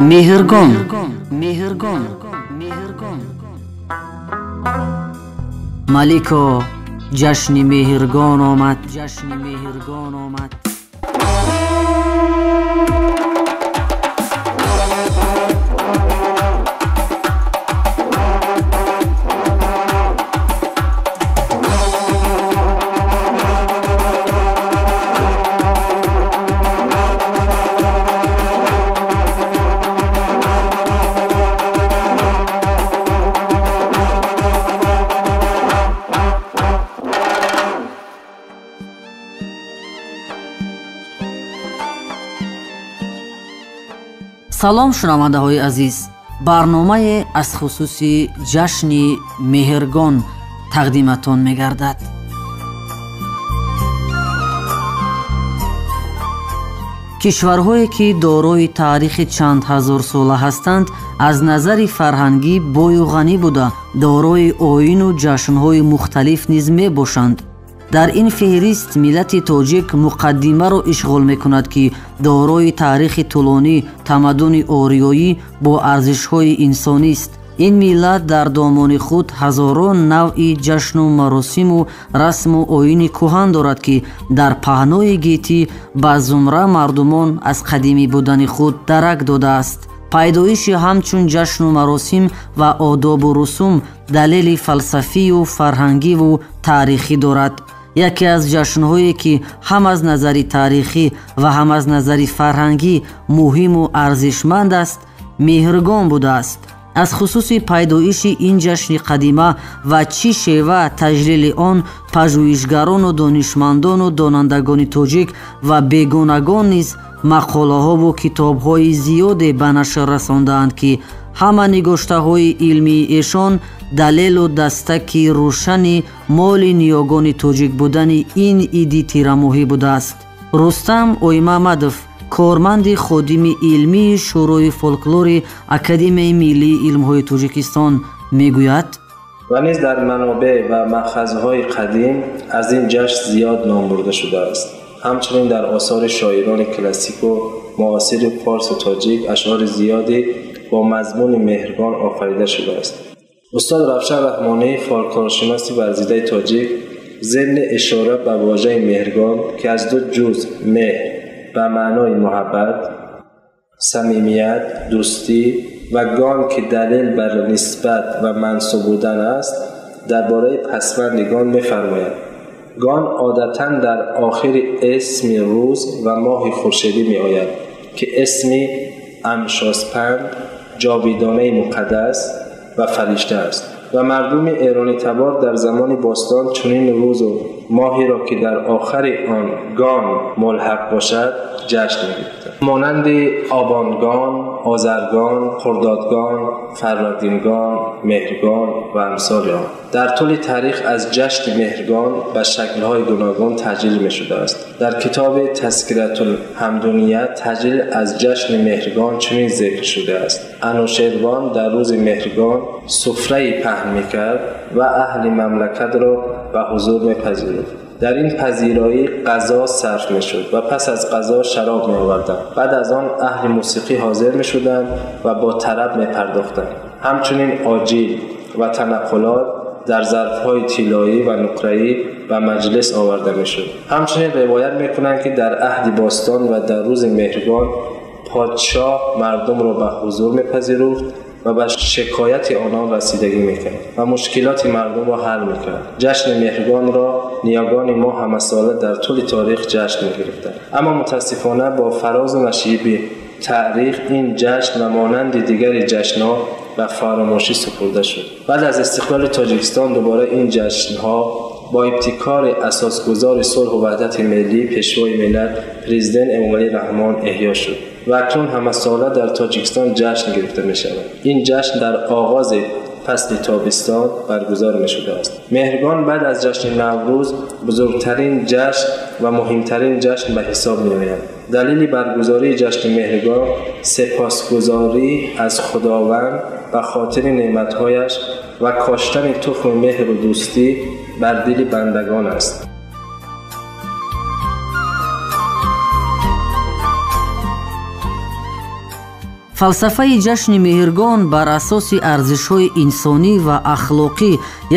Меҳргон, Меҳргон, Меҳргон. Малико, ҷашни Меҳргон омад, ҷашни Меҳргон омад. Салом, шунавандаҳои азиз. Барномае аз хусуси ҷашни Меҳргон тақдиматон мегардад. Кишварҳое ки дорои таърихи чанд ҳазорсола ҳастанд, аз назари фарҳангӣ бою ғанӣ буда, дорои оину ҷашнҳои мухталиф низ мебошанд. Дар ин феҳрист миллати тоҷик муқаддимаро ишғол мекунад, ки дорои таърихи тӯлонӣ, тамаддуни ориёӣ бо арзишҳои инсонист. Ин миллат дар домони худ ҳазорон навъи ҷашну маросиму расму оини кӯҳан дорад, ки дар паҳнои гетӣ ба зумра мардумон аз қадимӣ будани худ дарак додааст. Пайдоиши ҳамчун ҷашну маросим ва одобу русум далели фалсафию фарҳангиву таърихӣ дорад. Яке аз ҷашнҳое ки ҳам аз назари таърихӣ ва ҳам аз назари фарҳангӣ муҳиму арзишманд аст, Меҳргон будааст. Аз хусуси пайдоиши ин ҷашни қадима ва чӣ шева таҷлили он пажӯҳишгарону донишмандону донандагони тоҷик ва бегонагон низ мақолаҳову китобҳои зиёде ба нашр расондаанд, ки ҳама нигоштаҳои илмии эшон далелу дастаки рӯшани моли ниёгони тоҷик будани ин иди тирамоҳӣ будааст. Рустам Оймамадов, корманди ходими илмии Шӯрои фолклори Академияи миллии илмҳои Тоҷикистон, мегӯяд: ва низ дар манобеъ ва маъхазҳои қадим аз ин ҷашн зиёд ном бурда шудааст. Ҳамчунин дар осори шоирони классику муосири форсу тоҷик ашъори зиёде бо мазмуни Меҳргон офарида шудааст. Устод Равшан Раҳмонӣ, фолклоршиноси варзидаи тоҷик, зимни ишора ба вожаи Меҳргон, ки аз ду ҷузъ меҳр ба маънои муҳаббат, самимият, дӯстӣ ва гон, ки далел бар нисбат ва мансуб будан аст, дар бораи пасванди гон мефармояд: гон одатан дар охири исми рӯз ва моҳи хуршедӣ меояд, ки исми амшоспанд, ҷовидонаи муқаддас ва фаришта аст ва мардуми эронитабор дар замони бостон чунин рӯзу моҳеро, ки дар охари он гон мулҳақ бошад, ҷашн мегирифтанд, монанди обонгон, озаргон, хурдодгон, фарвардингон, меҳргон ва амсоли он. Дар тӯли таърих аз ҷашни Меҳргон ба шаклҳои гуногун таҷлил мешудааст. Дар китоби Тазкиратулҳамдуния таҷлил аз ҷашни Меҳргон чунин зикр шудааст: Анӯшервон дар рӯзи Меҳргон суфраи паҳн мекард ва аҳли мамлакатро ба ҳузур мепазируфт. Дар ин пазироӣ ғазо сарф мешуд ва пас аз ғазо шароб меоварданд. Баъд аз он аҳли мусиқӣ ҳозир мешуданд ва бо тараб мепардохтанд. Ҳамчунин оҷил ва танаққулот дар зарфҳои тиллоӣ ва нуқраӣ ба маҷлис оварда мешуд. Ҳамчунин ривоят мекунанд, ки дар аҳди бостон ва дар рӯзи Меҳргон подшоҳ мардумро ба ҳузур мепазируфт ва ба шикояти онон расидагӣ мекард ва мушкилоти мардумро ҳал мекард. Ҷашни Меҳргонро ниёгони мо ҳамасола дар тӯли таърих ҷашн мегирифтанд. Аммо мутаассифона бо фарозу нашиби таърих ин ҷашн ва монанди дигари ҷашнҳо ба фаромӯшӣ супурда шуд. Баъд аз истиқлоли Тоҷикистон дубора ин ҷашнҳо бо ибтикори асосгузори сулҳу ваҳдати миллӣ, пешвои миллат, президент Эмомалӣ Раҳмон эҳё шуд ва акнун ҳамасола дар Тоҷикистон ҷашн гирифта мешавад. Ин ҷашн дар оғози фасли тобистон баргузор мешудааст. Меҳргон баъд аз ҷашни Наврӯз бузургтарин ҷашн ва муҳимтарин ҷашн ба ҳисоб меояд. Далели баргузории ҷашни Меҳргон сипосгузорӣ аз Худованд ба хотири неъматҳояш ва коштани тухми меҳру дӯстӣ бар дили бандагон аст. Фалсафаи ҷашни Меҳргон бар асоси арзишҳои инсонӣ ва ахлоқӣ,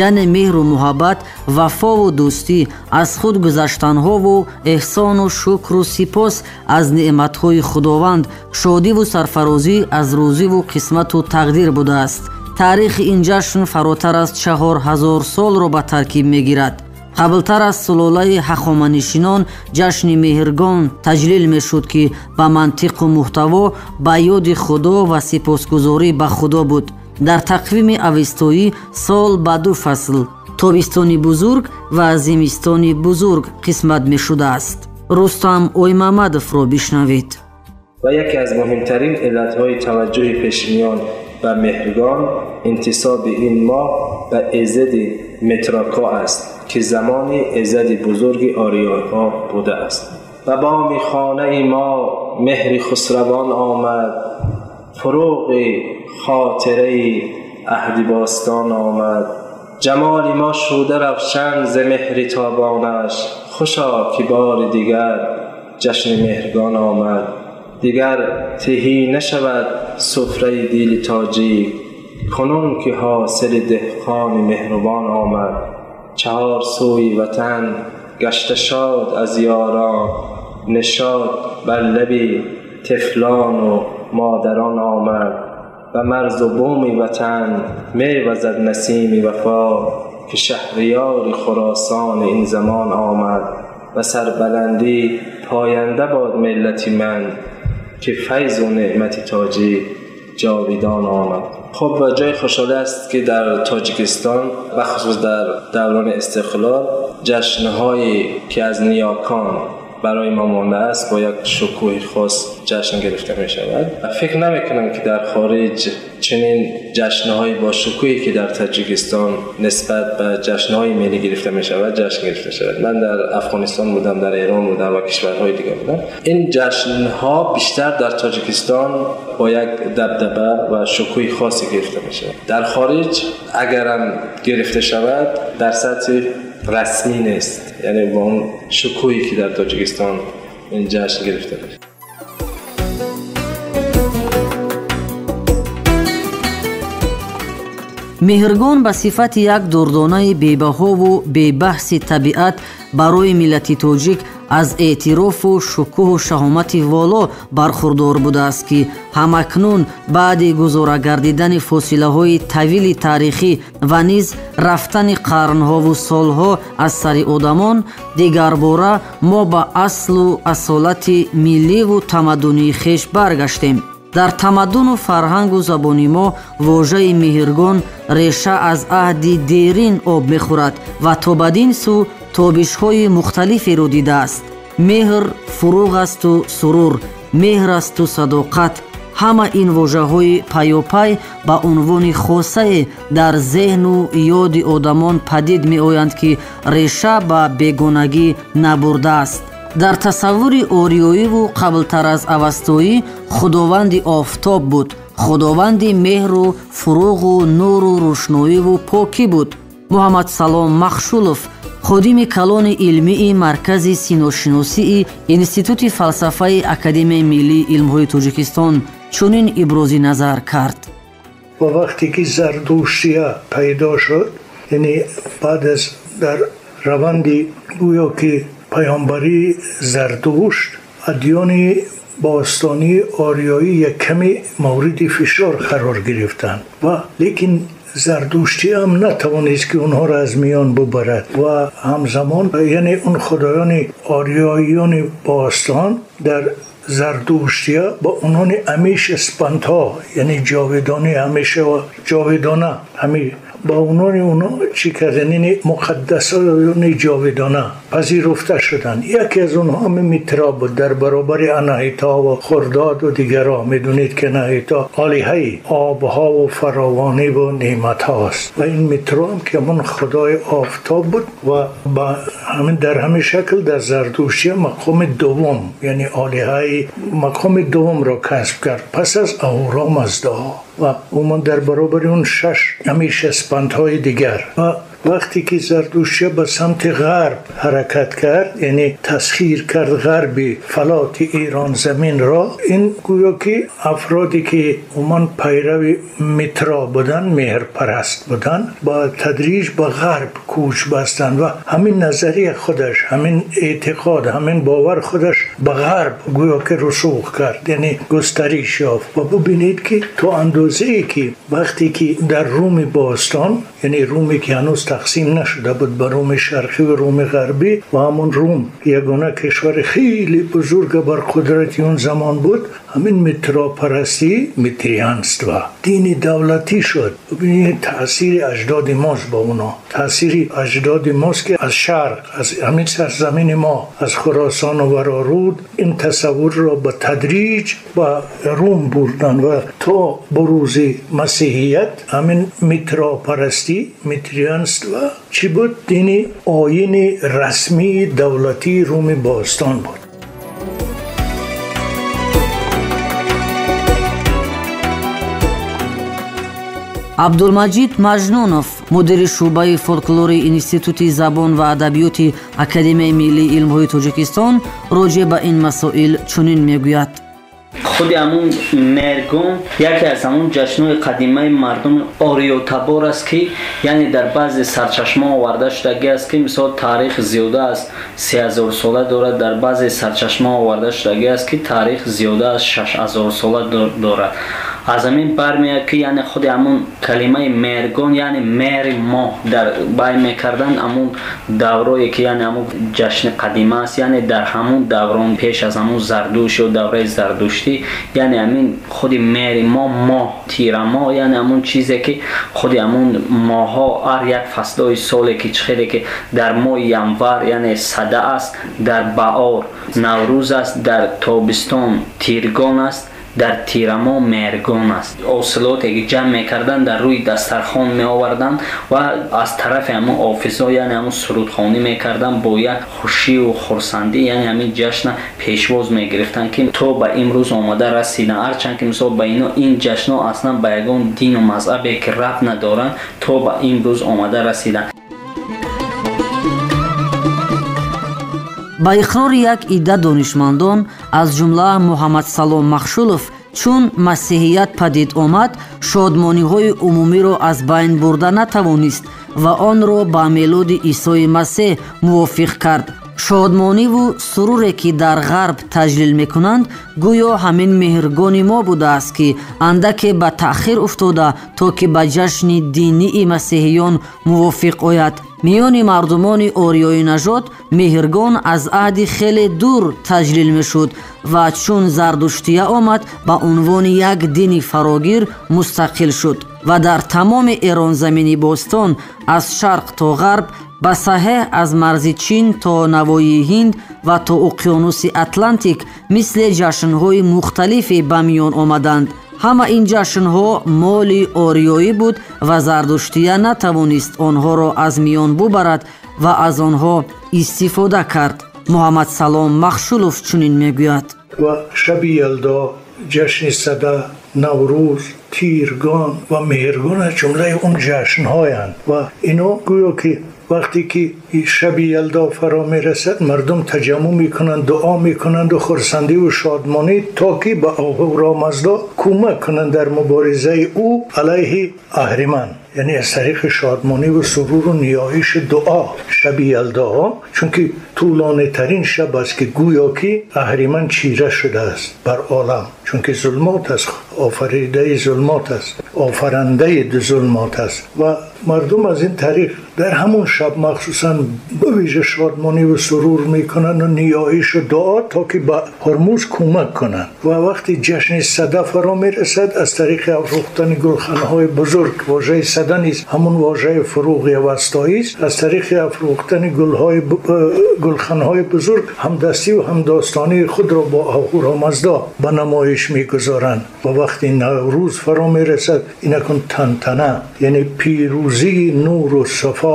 яъне меҳру муҳаббат, вафову дӯстӣ, аз худ гузаштанҳову эҳсону шукру сипос аз неъматҳои Худованд, шодиву сарфарозӣ аз рӯзиву қисмату тақдир будааст. Таърихи ин ҷашн фаротар аз 4000 солро ба таркиб мегирад. Қаблтар аз сулолаи ҳахоманишинон ҷашни Меҳргон таҷлил мешуд, ки ба мантиқу муҳтаво ба ёди Худо ва сипосгузорӣ ба Худо буд. Дар тақвими авестоӣ сол ба ду фасл тобистони бузург ва зимистони бузург қисмат мешудааст. Рустам Оймамадовро бишнавед. Ва яке аз муҳимтарин иллатҳои таваҷҷӯҳи пешиниён ба Меҳргон интисоби ин моҳ ба эзади Митрака аст, ки замони эзади бузурги ориёҳо будааст. Ба боми хонаи мо меҳри хусравон омад, фурӯғи хотираи аҳди бостон омад. ҷамоли мо шуда равшан зи меҳри тобонаш, хушо ки бори дигар ҷашни Меҳргон омад. Дигар тиҳӣ нашавад суфраи дили тоҷик, кунун ки ҳосили деҳқони меҳрубон омад. Чаҳор сӯи ватан гашта шод аз ёрон, нишод бар лаби тифлону модарон омад. Ба марзу буми ватан мевазад насими вафо, ки шаҳриёри Хуросони ин замон омад. Ба сарбаландӣ поянда бод миллати ман, ки файзу неъмати тоҷик ҷовидон омад. Хуб, ҷои хушҳолӣ аст, ки дар Тоҷикистон бахусус дар даврони истиқлол ҷашнҳое ки аз ниёкон барои мо мондааст бо як шукӯҳи хос ҷашн гирифта мешавад. Фикр намекунам, ки дар хориҷ чунин ҷашнҳои бо шукӯҳе ки дар Тоҷикистон нисбат ба ҷашнҳои миллӣ гирифта мешавад ҷашн гирифта шавад. Ман дар Афғонистон будам, дар Эрон будам ва кишварҳои дигар будам. Ин ҷашнҳо бештар дар Тоҷикистон бо як дабдаба ва шукӯҳи хосе гирифта мешавад. Дар хориҷ агарам гирифта шавад дар сатҳи расмӣ нест, яъне бо он шукӯҳе ки дар Тоҷикистон ин ҷашн гирифта мешавад. Меҳргон ба сифати як дурдонаи бебаҳову бебаҳси табиат барои миллати тоҷик аз эътирофу шукӯҳу шаҳомати воло бархурдор будааст, ки ҳамакнун баъди гузора гардидани фосилаҳои тавили таърихӣ ва низ рафтани қарнҳову солҳо аз сари одамон, дигарбора мо ба аслу асолати милливу тамаддунии хеш баргаштем. Дар тамаддуну фарҳангу забони мо вожаи Меҳргон реша аз аҳди дерин об мехӯрад ва то бадин сӯ тобишҳои мухталиферо дидааст. Меҳр фурӯғ асту сурур, меҳр асту садоқат. Ҳама ин вожаҳои пайопай ба унвони хосае дар зеҳну ёди одамон падид меоянд, ки реша ба бегонагӣ набурдааст. Дар тасаввури ориёиву қаблтар аз авастоӣ худованди офтоб буд, худованди меҳру фурӯғу нуру рӯшноиву покӣ буд. Муҳаммадсалом Махшулов, ходими калони илмии Маркази синошиносии Институти фалсафаи Академияи миллии илмҳои Тоҷикистон, чунин ибрози назар кард. Ва вақте ки зардуштия пайдо шуд, яъне баъд аз дар раванди гӯё ки паёмбарии Зардушт, адёни бостонии ориёӣ як каме мавриди фишор қарор гирифтанд, ва лекин зардуштӣ ҳам натавонист, ки онҳоро аз миён бубарад. Ва ҳамзамон, яъне он худоёни ориёиёни бостон дар зардуштия ба унвони ҳамеша спандҳо, яъне ҷовидонӣ, ҳамеша ҷовидона, ҳами ба унвони онҳо чӣ карданд, яъне муқаддасони ҷовидона пазируфта шуданд. Яке аз онҳо ҳамин Митра буд дар баробари Анаҳита ва Хурдод ва дигарҳо. Медонед, ки Анаҳита олиҳаи обҳо ва фаровонӣ ва неъматҳост ва ин Митро ҳам ки ҳамон худои офтоб буд ва ба ҳамин дар ҳамин шакл дар зардуштия мақоми дуввум, яъне олиҳаи мақоми дуввумро касб кард пас аз Аҳура Маздаҳо ва умуман дар баробари он шаш ҳамеша спандҳои дигар. Ва وقتی که زردوشتیه به سمت غرب حرکت کرد، یعنی تسخیر کرد غربی فلات ایران زمین را، این گویا که افرادی که عموما پیرو میترا بودن، مهرپرست بودن، با تدریج به غرب کوچ بستند و همین نظریه خودش، همین اعتقاد، همین باور خودش به غرب گویا که رسوخ کرد، یعنی گسترش یافت. و ببینید که تا اندازه‌ای که وقتی که در روم باستان، یعنی رومی که هنوز تقسیم نشده بود به روم شرقی و روم غربی، و همون روم یگانه کشور خیلی بزرگ بر قدرت اون زمان بود، همین میتراپرستی، میتریانست و دین دولتی شد. ببینید تاثیر اجداد ماست با اونا، تاثیر اجداد ماست که از شرق، از همین سرزمین ما، از خراسان و ورارود، این تصور را به تدریج به روم بردن و تا بروز مسیحیت همین میتراپرستی، میتریانست و چی بود؟ دین آیین رسمی دولتی روم باستان بود. Абдулмаҷид Маҷнунов, мудири шӯъбаи фолклори Институти забон ва адабиёти Академияи миллии илмҳои Тоҷикистон, роҷеъ ба ин масоил чунин мегӯяд. Худи ҳамун Меҳргон яке аз ҳамун ҷашнҳои қадимаи мардуми ориётабор аст, ки яъне дар баъзе сарчашмаҳо оварда шудагӣ аст, ки мисол таърих зиёда аз 3000 сола дорад, дар баъзе сарчашмаҳо оварда шудагӣ аст, ки таърих зиёда аз 6000 сола дорад. Аз ҳамин бармеояд, ки яъне худи ҳамун калимаи Меҳргон, яъне меҳри моҳ дар бай мекарданд ҳамун даврое, ки яъне ҳамун ҷашни қадима аст, яъне дар ҳамун даврон пеш аз ҳамун Зардуш ё давраи зардуштӣ, яъне ҳамин худи меҳри моҳ, моҳ, тирамоҳ, яъне ҳамун чизе, ки худи ҳамун моҳҳо ҳар як фаслҳои соле, ки чӣ хеле ки дар моҳи январ яъне сада аст, дар баҳор Наврӯз аст, дар тобистон Тиргон аст, дар тирамо Меҳргон аст. Ҳосилоте ки ҷамъ мекарданд дар рӯи дастархон меоварданд ва аз тарафи ҳамун офисҳо, яъне ҳамун сурудхонӣ мекарданд бо як хушию хурсандӣ, яъне ҳамин ҷашна пешвоз мегирифтанд, ки то ба имрӯз омада расиданд. Ҳарчанд ки мисол ба ино ин ҷашнҳо аслан ба ягон дину мазҳабе ки рабт надоранд, то ба имрӯз омада расиданд. Ба иқрори як идда донишмандон, аз ҷумла Муҳаммадсалом Махшулов, чун масеҳият падид омад, шодмониҳои умумиро аз байн бурда натавонист ва онро ба мелоди Исои Масеҳ мувофиқ кард. Шодмониву суруре, ки дар ғарб таҷлил мекунанд, гӯё ҳамин меҳргони мо будааст, ки андаке ба таъхир уфтода, то ки ба ҷашни динии масеҳиён мувофиқ ояд. Миёни мардумони ориёинажод меҳргон аз аҳди хеле дур таҷлил мешуд ва чун зардуштия омад, ба унвони як дини фарогир мустақил шуд ва дар тамоми Эронзамини бостон аз шарқ то ғарб, ба саҳеҳ аз марзи Чин то Навои Ҳинд ва то уқёнуси Атлантик мисли ҷашнҳои мухталифе ба миён омаданд. Ҳама ин ҷашнҳо моли ориёӣ буд ва зардуштия натавонист онҳоро аз миён бубарад ва аз онҳо истифода кард. Муҳаммадсалом Махшулов чунин мегӯяд. Ва шаби Ялдо, ҷашни Сада, Наврӯз, Тиргон ва Меҳргон аз ҷумлаи он ҷашнҳоянд ва ино гӯё ки вақте ки шаби Ялдо фаро мерасад, мардум таҷаммӯъ мекунанд, дуо мекунанд ва хурсандӣ ва шодмонӣ, то ки ба Аҳурамаздо кӯмак кунанд дар муборизаи ӯ алайҳи Аҳриман. Яъне аз тариқи шодмонӣ ва сурур ва ниёиш дуо шаби Ялдо, чунки тӯлонитарин шаб аст, ки гӯё ки Аҳриман чира шудааст бар олам, чунки зулмот аст, офаридаи зулмот аст, офарандаи зулмот аст. Ва мардум аз ин тариқ дар ҳамон шаб махсусан ба вижа шодмонӣ ва сурур мекунанд ва ниёиш ва дуо, то ки ба Ҳурмуз кӯмак кунанд. Ва вақти ҷашни Сада фаро мерасад, аз тариқи афрӯхтани гулханҳои бузург, вожаи Сада низ ҳамон вожаи фуруғи авастоӣ аст, аз тариқи афрӯхтани гулханҳои бузург ҳамдастӣ ва ҳамдостонии худро бо Аҳурамаздо ба намоиш мегузоранд. Ва вақти Наврӯз фаро мерасад, инакун тантана, яъне пирӯзии нур ва сафо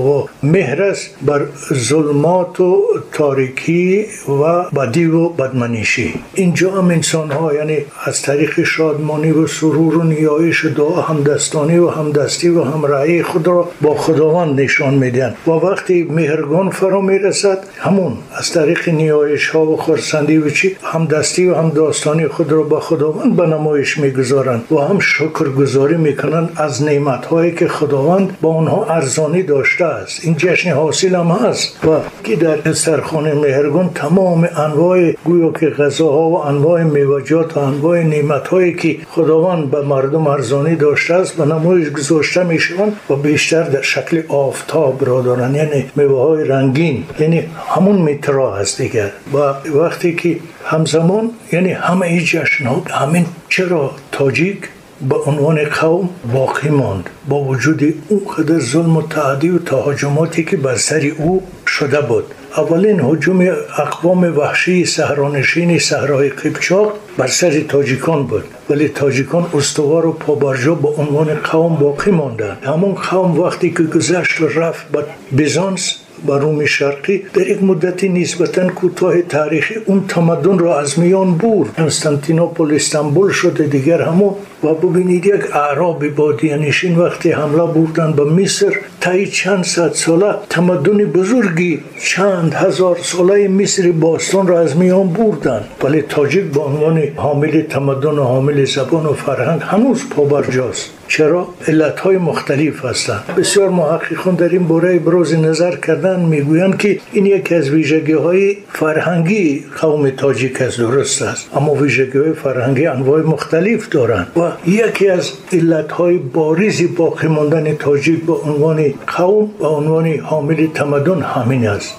ва меҳр аст бар зулмот ва торикӣ ва бадӣ ва бадманишӣ. Инҷо ҳам инсонҳо, яъне аз тариқи шодмонӣ ва сурур ва ниёиш ва дуо, ҳамдастонӣ ва همدستی و همراهی خود را با خداوند نشان میدن. و وقتی مهرگان فرا میرسد همون از طریق نیایش ها و خرسندی و چی همدستی و همداستانی خود را با خداوند به نمایش میگذارند و هم شکرگزاری میکنند از نعمت هایی که خداوند با آنها ارزانی داشته است. این جشن حاصل هم هست و که در دسترخوان مهرگان تمام انواع گویا که غذاها و انواع میوه‌جات و انواع نعمت هایی که خداوند به مردم ارزانی داشته است به نمایش گذاشته میشوند و بیشتر در شکل آفتاب را دارند، یعنی میوه های رنگین، یعنی همون میترا هست دیگر. و وقتی که همزمان یعنی همه این جشن ها همین چرا تاجیک به عنوان قوم باقی ماند با وجود اونقدر ظلم و تعدی و تهاجماتی که بر سر او شده بود. اولین هجوم اقوام وحشی صحرانشین صحرای قبچاق بر سر تاجیکان بود، ولی تاجیکان استوار و پابرجا به عنوان قوم باقی ماندند. همون قوم وقتی که گذشت و رفت به بیزانس و روم شرقی، در یک مدتی نسبتاً کوتاه تاریخی اون تمدن را از میان برد. کنستانتینوپل استانبول شده دیگر همون. و ببینید یک اعراب بادیه نشین وقتی حمله بردن به مصر، طی چند صد ساله تمدن بزرگی چند هزار ساله مصر باستان را از میان بردن، ولی تاجیک به عنوان حامل تمدن و حامل زبان و فرهنگ هنوز پابرجاست. چرا؟ علت‌های مختلف هستند. بسیار محققان در این باره ابراز نظر کردن، میگویند که این یکی از ویژگی‌های فرهنگی قوم تاجیک است، درست است، اما ویژگی‌های فرهنگی انواع مختلف دارند و یکی از علت‌های بارز باقی ماندن تاجیک به عنوان قوم و عنوان حامل تمدن همین است.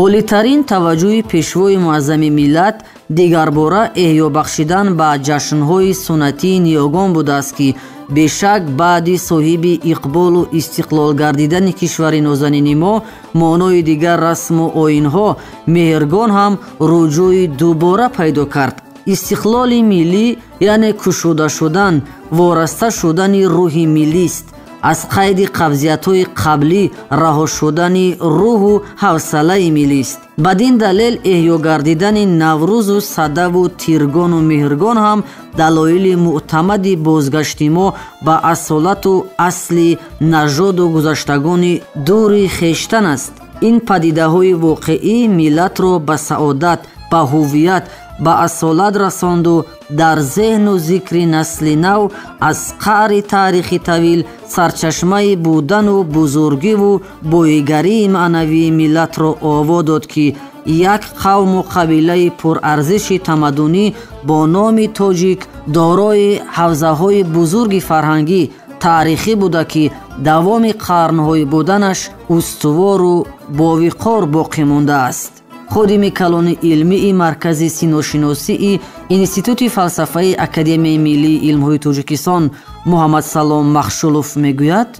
Олитарин таваҷҷӯҳи пешвои муаззами миллат дигарбора эҳё бахшидан ба ҷашнҳои суннатии ниёгон будааст ки бешак баъди соҳиби иқболу истиқлол гардидани кишвари нозанини мо маънои дигар расму оинҳо меҳргон ҳам рӯҷӯи дубора пайдо кард. Истиқлоли миллӣ яъне кушода шудан, вораста шудани рӯҳи миллист, аз қайди қабзиятҳои қаблӣ раҳо шудани рӯҳу ҳавсалаи миллист. Бадин далел эҳё гардидани Наврӯзу Садаву Тиргону Меҳргон ҳам далоили мӯътамади бозгашти мо ба асолату асли нажоду гузаштагони дури хештан аст. Ин падидаҳои воқеӣ миллатро ба саодат, ба ҳуввият, ба асолат расонду дар зеҳну зикри насли нав аз қаъри таърихи тавил сарчашмаи будану бузургиву боигарии маънавии миллатро ово дод ки як қавму қабилаи пурарзиши тамаддунӣ бо номи тоҷик дорои ҳавзаҳои бузурги фарҳангӣ таърихӣ буда ки давоми қарнҳои буданаш устувору бовиқор боқӣ мондааст. Ходими калони илмии Маркази синошиносии Институти фалсафаи Академияи миллии илмҳои Тоҷикистон Муҳаммадсалом Махшулов мегӯяд: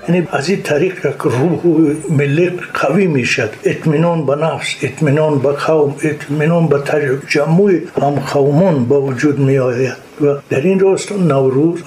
یعنی از این طریق که روح ملی قوی میشد، اطمینان به نفس، اطمینان به قوم، اطمینان به تجمع هم قومان به وجود می آید. و در این راستا نوروز،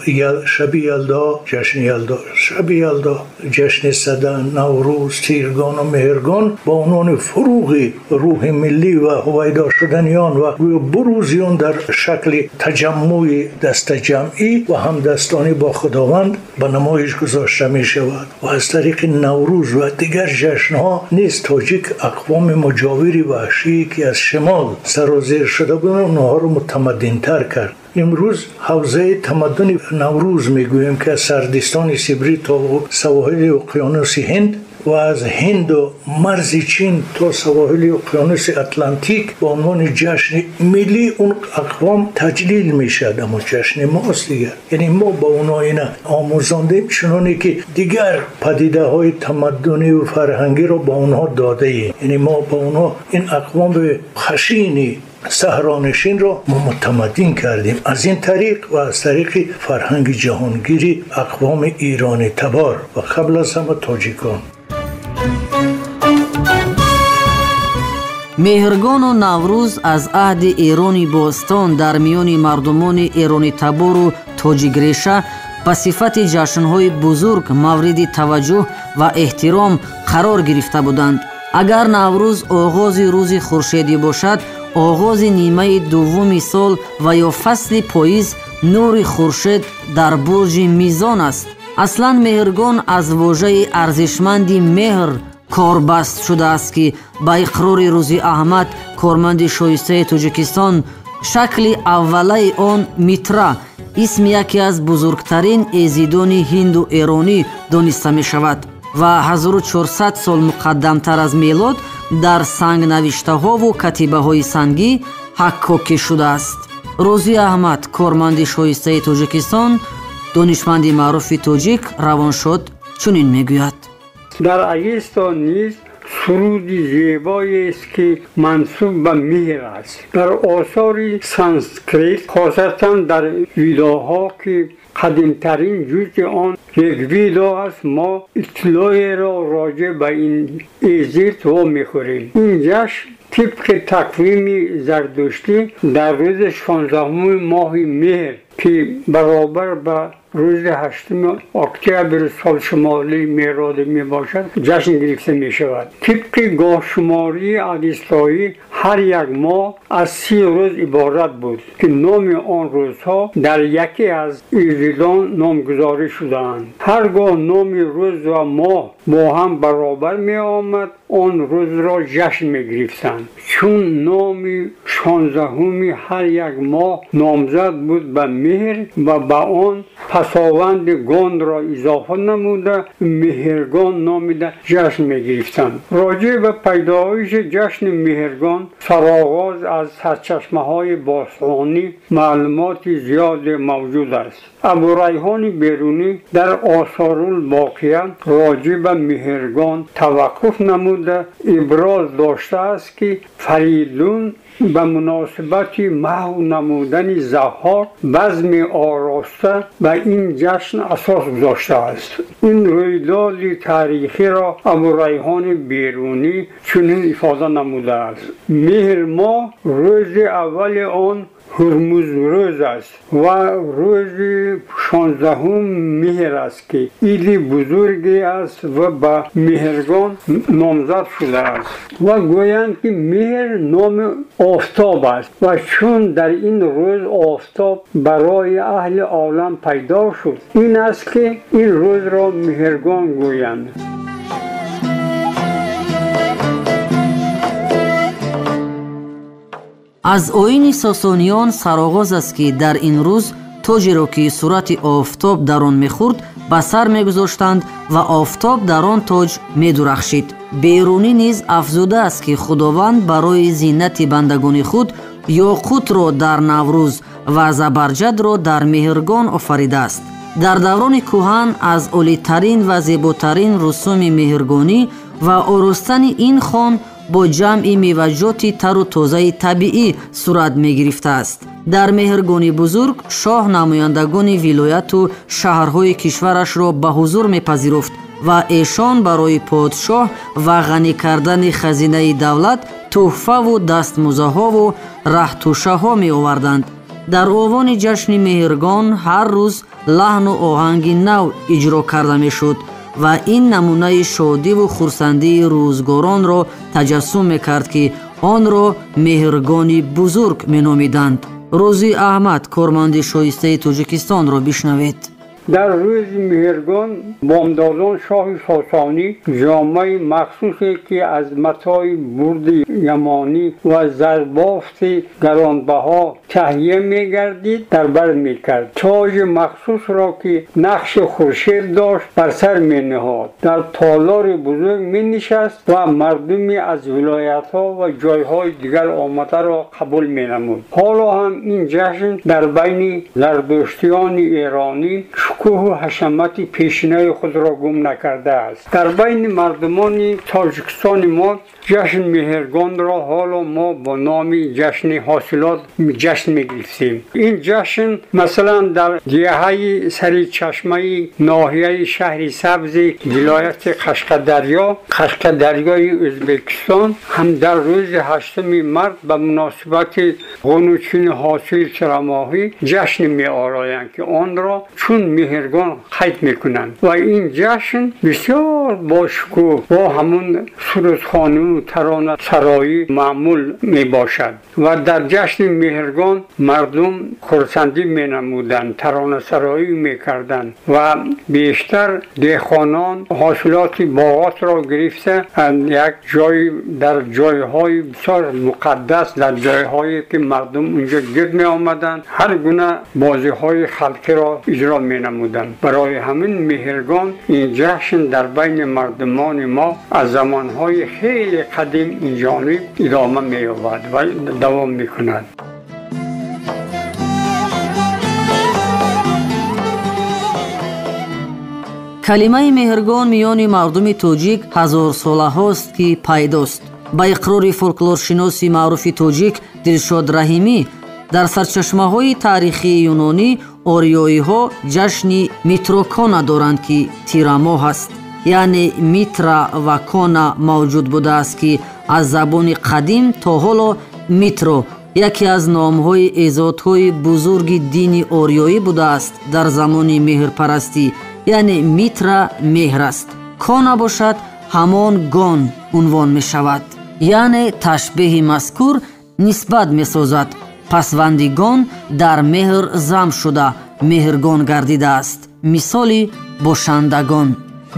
شب یلدا، جشن یلدا، شب یلدا، جشن سده، نوروز، تیرگان و مهرگان با عنوان فروغ روح ملی و هویدا شدن آن و بروز آن در شکل تجمع دست جمعی و همدستانی با خداوند به نمایش گذاشته می شود. و از طریق نوروز و دیگر جشنها نیز تاجیک اقوام مجاور وحشی که از شمال سرازیر شده بودند آنها را متمدن‌تر کرد. امروز حوزه تمدن نوروز میگوییم که از سردستان سیبری تا سواحل اقیانوس هند و از هند و مرز چین تا سواحل اقیانوس اتلانتیک به عنوان جشن ملی اون اقوام تجلیل میشد. اما جشن ماست دیگر، یعنی ما با اونها اینا آموزاندیم چنانی که دیگر پدیده های تمدنی و فرهنگی رو با اونها داده ایم. یعنی ما با اونها این اقوام خشینی صحرانشین را ما متمدن کردیم از این طریق و از طریق فرهنگ جهانگیری اقوام ایرانی تبار و قبل از همه تاجیکان. Меҳргону Наврӯз аз аҳди Эрони бостон дар миёни мардумони эронитабору тоҷикреша ба сифати ҷашнҳои бузург мавриди таваҷҷӯҳ ва эҳтиром қарор гирифта буданд. Агар Наврӯз оғози рӯзи хуршедӣ бошад, оғози нимаи дуввуми сол ва ё фасли поиз нури хуршед дар бурҷи Мизон аст. Аслан Меҳргон аз вожаи арзишманди меҳр корбаст шудааст, ки ба иқрори Рӯзи Аҳмад, корманди шоистаи Тоҷикистон, шакли аввалаи он Митра исми яке аз бузургтарин эзидони ҳинду эронӣ дониста мешавад ва 1400 сол муқаддамтар аз мелод дар сангнавиштаҳову катибаҳои сангӣ ҳаккокӣ шудааст. Рӯзи Аҳмад, корманди шоистаи Тоҷикистон, донишманди маъруфи тоҷик равоншод чунин мегӯяд: Дар Авесто низ суруди зебоест, ки мансуб ба меҳр аст. Дар осори санскрит, хосатан дар Ведоҳо, ки қадимтарин ҷузъи он Ригведо аст, мо иттилоеро роҷеъ ба ин эзид вомехӯрем. Ин ҷашн тибқи тақвими зардуштӣ дар рӯзи 16-уми моҳи меҳр, ки баробар ба рӯзи 8 октябр солшумории мелодӣ мебошад, ҷашн гирифта мешавад. Тибқи гоҳшумории авестоӣ ҳар як моҳ аз 30 рӯз иборат буд, ки номи он рӯзҳо дар яке аз эзидон номгузорӣ шудаанд. Ҳар гоҳ номи рӯз ва моҳ бо ҳам баробар меомад, он рӯзро ҷашн мегирифтанд. Чун номи 16-уми ҳар як моҳ номзад буд ба меҳр ва ба он пасованди гонро изофа намуда Меҳргон номида ҷашн мегирифтанд. Роҷеъ ба пайдоиши ҷашни Меҳргон сароғоз аз сарчашмаҳои бостонӣ маълумоти зиёде мавҷуд аст. Абурайҳони Берунӣ дар Осорулбоқия роҷеъ ба Меҳргон таваққуф намуда иброз доштааст, ки Фаридун ба муносибати маҳв намудани Заҳҳок базми ороста ба ин ҷашн асос гузоштааст. Ин рӯйдоди таърихиро Абурайҳони Берунӣ чунин ифода намудааст: Меҳр моҳ рӯзи аввали он Ҳурмузрӯз аст ва рӯзи 16 меҳр аст, ки иди бузурге аст ва ба Меҳргон номзад шудааст. Ва гӯянд, ки меҳр номи офтоб аст ва чун дар ин рӯз офтоб барои аҳли олам пайдо шуд, ин аст, ки ин рӯзро Меҳргон гӯянд. Аз оини сосониён сароғоз аст, ки дар ин рӯз тоҷеро, ки сурати офтоб дар он мехӯрд, ба сар мегузоштанд ва офтоб дар он тоҷ медурахшид. Берунӣ низ афзудааст, ки Худованд барои зинати бандагони худ ёқутро дар Наврӯз ва забарҷадро дар Меҳргон офаридааст. Дар даврони кӯҳан аз олитарин ва зеботарин русуми меҳргонӣ ва оростани ин хон бо ҷамъи меваҷоти тару тозаи табиӣ сурат мегирифтааст. Дар Меҳргони бузург шоҳ намояндагони вилояту шаҳрҳои кишварашро ба ҳузур мепазируфт ва эшон барои подшоҳ ва ғанӣ кардани хазинаи давлат тӯҳфаву дастмузаҳову раҳтӯшаҳо меоварданд. Дар овони ҷашни Меҳргон ҳар рӯз лаҳну оҳанги нав иҷро карда мешуд ва ин намунаи шодиву хурсандии рӯзгоронро таҷассум мекард, ки онро Меҳргони бузург меномиданд. Рӯзи Аҳмад, корманди шоистаи Тоҷикистонро бишнавед. Дар рӯзи Меҳргон бомдодон шоҳи сосонӣ ҷомаи махсусе, ки аз матои бурди ямонӣ ва зарбофти гаронбаҳо таҳия мегардид, дар бар мекард. Тоҷи махсусро, ки нақши хуршед дошт, бар сар мениҳод. Дар толори бузург менишаст ва мардуми аз вилоятҳо ва ҷойҳои дигар омадаро қабул менамуд. Ҳоло ҳам ин ҷашн дар байни зардуштиёни эронӣ шукӯҳу ҳашамати пешинаи худро гум накардааст. Дар байни мардумони Тоҷикистони мо ҷашн Меҳргонро ҳоло мо бо номи ҷашни ҳосилот ҷашн мегирифтем. Ин ҷашн масалан дар деҳаи сари чашмаи ноҳияи шаҳри Сабзи вилояти Қашқадарё, Қашқадарёи Ӯзбекистон ҳам дар рӯзи 8 март ба муносибати ғунучини ҳосили тирамоҳӣ ҷашн меороянд, ки онро чун Меҳргон қайд мекунанд ва ин ҷашн бисёр бошукӯҳ бо ҳамун сурудхонӣ таронасароӣ маъмул мебошад ва дар ҷашни Меҳргон мардум хурсандӣ менамуданд, таронасароӣ мекарданд ва бештар деҳқонон ҳосилоти боғотро гирифта як ҷой дар ҷойҳои бисёр муқаддас, дар ҷойҳое ки мардум унҷо гирд меомаданд, ҳар гуна бозиҳои халқиро иҷро менамуданд. Барои ҳамин Меҳргон ин ҷашн дар байни мардумони мо аз замонҳои хеле қадим инҷониб идома меёбад ва давом мекунад. Калимаи Меҳргон миёни мардуми тоҷик ҳазорсолаҳост ки пайдост. Ба иқрори фолклоршиноси маъруфи тоҷик Дилшод Раҳимӣ, дар сарчашмаҳои таърихии юнонӣ ориёиҳо ҷашни Митрокона доранд, ки тирамоҳ аст, яъне Митра ва Кона мавҷуд будааст, ки аз забони қадим то ҳоло Митро яке аз номҳои эзодҳои бузурги дини ориёӣ будааст дар замони меҳрпарастӣ, яъне Митра меҳр аст, Кона бошад ҳамон гон унвон мешавад, яъне ташбеҳи мазкур нисбат месозад. Пасванди гон дар меҳр зам шуда меҳргон гардидааст, мисоли бошандагон.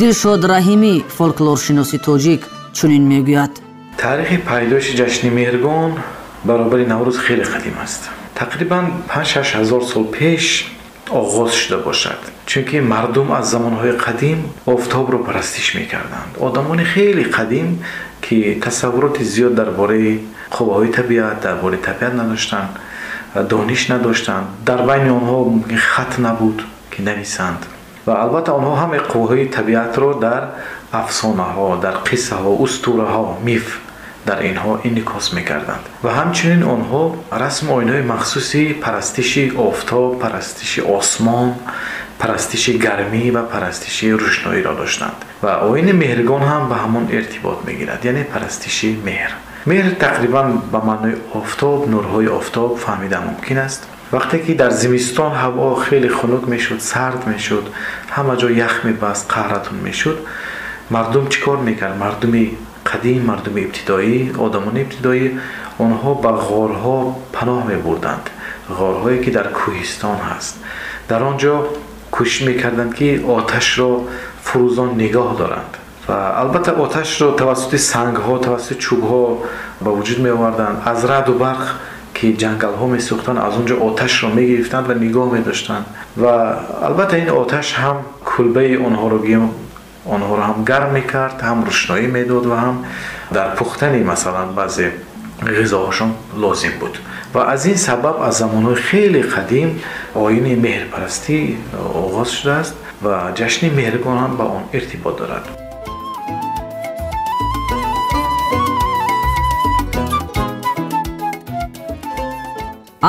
Дилшод Раҳимӣ, фолклоршиноси тоҷик, чунин мегӯяд: таърихи пайдоиши ҷашни Меҳргон баробари Наврӯз хеле қадим аст. Тақрибан 5-6 ҳазор сол пеш оғоз шуда бошад, чунки мардум аз замонҳои қадим офтобро парастиш мекарданд. Одамони хеле қадим ки тасаввуроти зиёд дар бораи қувваҳои табиат, дар бораи табиат надоштанд, дониш надоштанд, дар байни онҳо мумкин хат набуд ки нависанд ва албатта онҳо ҳамаи қувваҳои табиатро дар афсонаҳо, дар қиссаҳо, устураҳо, миф дар инҳо инъикос мекарданд ва ҳамчунин онҳо расму оинҳои махсуси парастиши офтоб, парастиши осмон, парастиши гармӣ ва парастиши рӯшноиро доштанд ва оини Меҳргон ҳам ба ҳамон иртибот мегирад, яъне парастиши меҳр. Меҳр тақрибан ба маънои офтоб, нурҳои офтоб фаҳмида мумкин аст. Вақте ки дар зимистон ҳаво хеле хунук мешуд, сард мешуд, ҳама ҷо ях мебаст, қаҳратон мешуд, мардум чӣ кор мекард? Мардуми қадим, мардуми ибтидоӣ, одамони ибтидоӣ, онҳо ба ғорҳо паноҳ мебурданд, ғорҳое ки дар кӯҳистон ҳаст. Дар он ҷо кӯшиш мекарданд ки оташро фурӯзон нигоҳ доранд ва албатта оташро тавассути сангҳо, тавассути чӯбҳо ба вуҷуд меоварданд. Аз раъду барқ ки ҷангалҳо месӯхтанд, аз он ҷо оташро мегирифтанд ва нигоҳ медоштанд ва албатта ин оташ ҳам кулбаи онҳоро онҳоро ҳам гарм мекард, ҳам рӯшноӣ медод ва ҳам дар пухтани масалан баъзе ғизоҳошон лозим буд. Ва аз ин сабаб аз замонҳои хеле қадим оини меҳрпарастӣ оғоз шудааст ва ҷашни Меҳргон ҳам ба он иртибот дорад.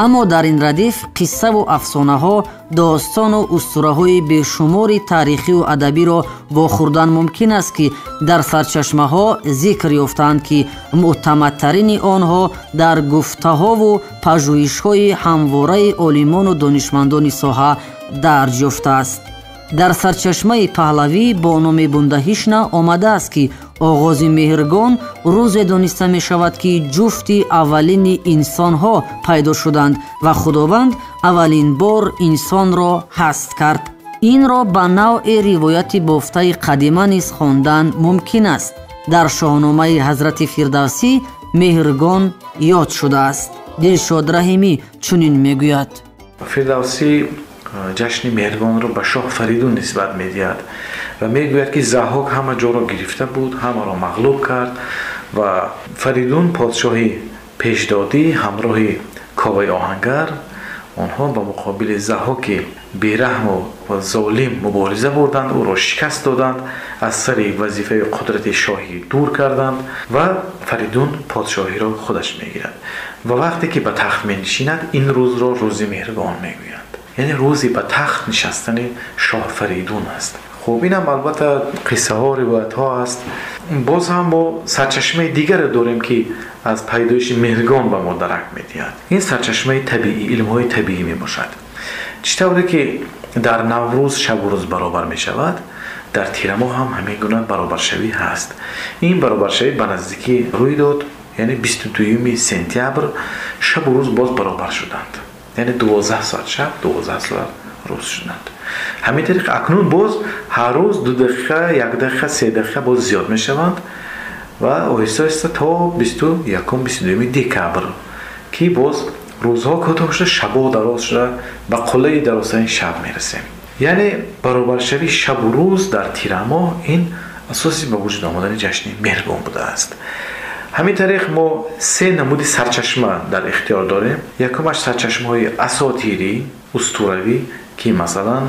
Аммо дар ин радиф қиссаву афсонаҳо, достону устураҳои бешумори таърихию адабиро вохӯрдан мумкин аст, ки дар сарчашмаҳо зикр ёфтаанд, ки мӯътамадтарини онҳо дар гуфтаҳову пажӯҳишҳои ҳамвораи олимону донишмандони соҳа дарҷ ёфтааст. Дар сарчашмаи паҳлавӣ бо номи Бундаҳишна омадааст, ки оғози Меҳргон рӯзе дониста мешавад, ки ҷуфти аввалини инсонҳо пайдо шуданд ва Худованд аввалин бор инсонро ҳаст кард. Инро ба навъи ривояти бофтаи қадима низ хондан мумкин аст. Дар Шоҳномаи ҳазрати Фирдавсӣ Меҳргон ёд шудааст. Дилшод Раҳимӣ чунин мегӯяд: Фирдавсӣ ҷашни Меҳргонро ба шоҳ Фаридун нисбат медиҳад ва мегӯяд, ки Заҳҳок ҳама ҷоро гирифта буд, ҳамаро мағлуб кард ва Фаридун подшоҳи пешдодӣ ҳамроҳи Коваи Оҳангар онҳо ба муқобили Заҳҳоки бераҳму золим мубориза бурданд, ӯро шикаст доданд, аз сари вазифаи қудрати шоҳӣ дур карданд ва Фаридун подшоҳиро худаш мегирад. Ва вақте ки ба тахт менишинад, ин рӯзро рӯзи Меҳргон мегӯянд, яъне рӯзи ба тахт нишастани шоҳ Фаридун аст. Хуб, инам албатта қиссаҳо, ривоятҳо аст. Боз ҳам мо сарчашмаи дигаре дорем, ки аз пайдоиши Меҳргон ба мо дарак медиҳад. Ин сарчашмаи табиӣ, илмҳои табиӣ мебошад. Чӣ тавре ки дар Наврӯз шабу рӯз баробар мешавад, дар тирамоҳ ҳам ҳамин гуна баробаршавӣ ҳаст. Ин баробаршавӣ ба наздикӣ рӯй дод, яъне 22 сентябр шабу рӯз боз баробар шуданд, яъне 12 соат шаб, 12 соат рӯз шуданд. Ҳамин тариқ акнун боз ҳар рӯз 2 дақиқа, 1 дақиқа, 3 дақиқа боз зиёд мешаванд ва оҳиста оҳиста то 21, 22 декабр ки боз рӯзҳо кӯтоҳ шуда, шабҳо дароз шуда, ба қуллаи дарозтарин шаб мерасем. Яъне баробаршавии шабу рӯз дар тирамоҳ ин асоси ба вуҷуд омадани ҷашни Меҳргон будааст. Ҳамин тариқ мо се намуди сарчашма дар ихтиёр дорем. Якумаш сарчашмаҳои асотирӣ, устуравӣ, ки масалан